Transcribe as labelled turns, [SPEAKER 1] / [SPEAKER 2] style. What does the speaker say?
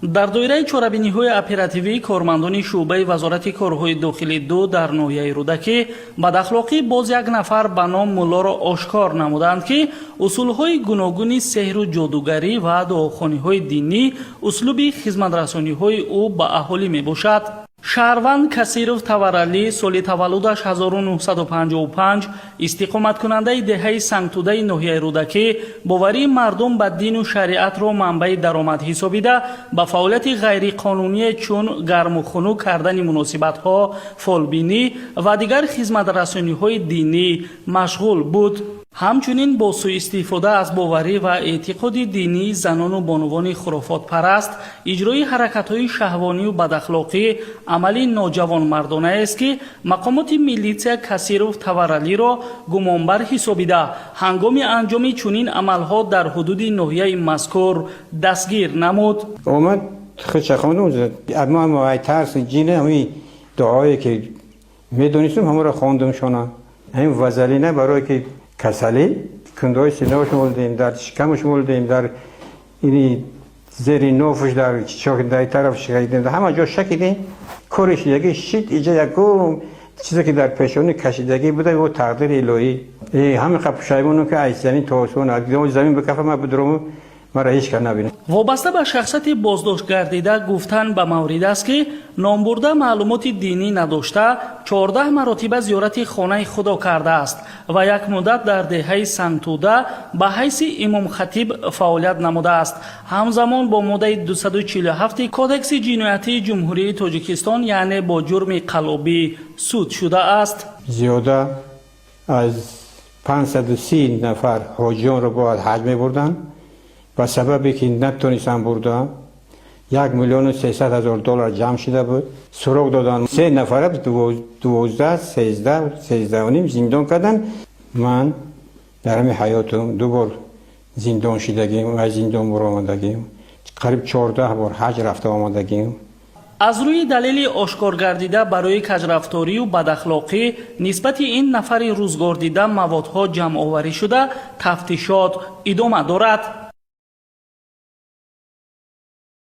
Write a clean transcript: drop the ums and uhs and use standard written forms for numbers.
[SPEAKER 1] Дар доираи чорабиниҳои оперативӣ кормандони шӯъбаи Вазорати корҳои дохилӣ ду дар ноҳияи Рӯдакӣ бадахлоқӣ боз як нафар ба ном Муллоро ошкор намуданд, ки усулҳои гуногуни сеҳру ҷодугарӣ ва дуохониҳои динӣ услуби хизматрасониҳои ӯ ба аҳолӣ мебошад. Шаҳрванд Касиров Таваралӣ, соли таваллудаш 1955, истиқоматкунандаи деҳаи Сангтудаи ноҳияи Рӯдакӣ, боварии мардум ба дину шариатро манбаи даромад ҳисобида, ба фаъолияти ғайриқонуние чун гарму хунук кардани муносибатҳо, фолбинӣ ва дигар хизматрасониҳои динӣ машғул буд. Ҳамчунин бо сӯистифода аз боварӣ ва эътиқоди динии занону бонувони хурофотпараст иҷрои ҳаракатҳои шаҳвонию бадахлоқӣ амали ноҷавонмардонаест, ки мақомоти милитсия Касиров Таваралиро гумонбар ҳисобида, ҳангоми анҷоми чунин амалҳо дар ҳудуди ноҳияи мазкур дастгир намуд.
[SPEAKER 2] Омад, худша хондум, ма тарси ҷина ҳамин дуое ки медонистум, ҳамонро хондум шона. Ҳамин вазалина барое ки касалӣ кундаҳои синааш молдем, дар шикамаш молдем, дар ини зери нофш, дар дар тараф шикидем, ҳама ҷо шакидем, кори шидагӣ шид. Иҷа якум чизе ки дар пешонӣ кашидагӣ буда, о тақдири илоҳӣ, ҳамин қа пушаймонам, ки аз замин то осмон замин бикафа, ма бидурам, маро ҳеҷ кас набинад.
[SPEAKER 1] Вобаста ба шахсияти боздоштгардида гуфтан ба маврид аст, ки номбурда маълумоти динӣ надошта, 14 маротиба зиёрати хонаи Худо кардааст ва як муддат дар деҳаи Сангтуда ба ҳайси имомхатиб фаъолият намудааст. Ҳамзамон бо моддаи 247 Кодекси ҷиноятии Ҷумҳурии Тоҷикистон, яъне бо ҷурми қаллобӣ, суд шудааст.
[SPEAKER 2] Зиёда аз 530 нафар ҳоҷиёнро бояд ҳаҷ мебурданд, ба сабабе ки натонистанд бурда, 1 300 000 доллар ҷамъ шида буд. Суроғ додан, се нафара 12, 13, 13.5 зиндон карданд. Ман дар ҳамин ҳаётум ду бор зиндон шидагим, аз зиндон баромадагим, қариб 14 бор ҳаҷ рафта омадагим.
[SPEAKER 1] Аз рӯи далели ошкоргардида барои каҷрафторию бадахлоқӣ нисбати ин нафари рӯзгордида маводҳо ҷамъоварӣ шуда, тафтишот идома дорад.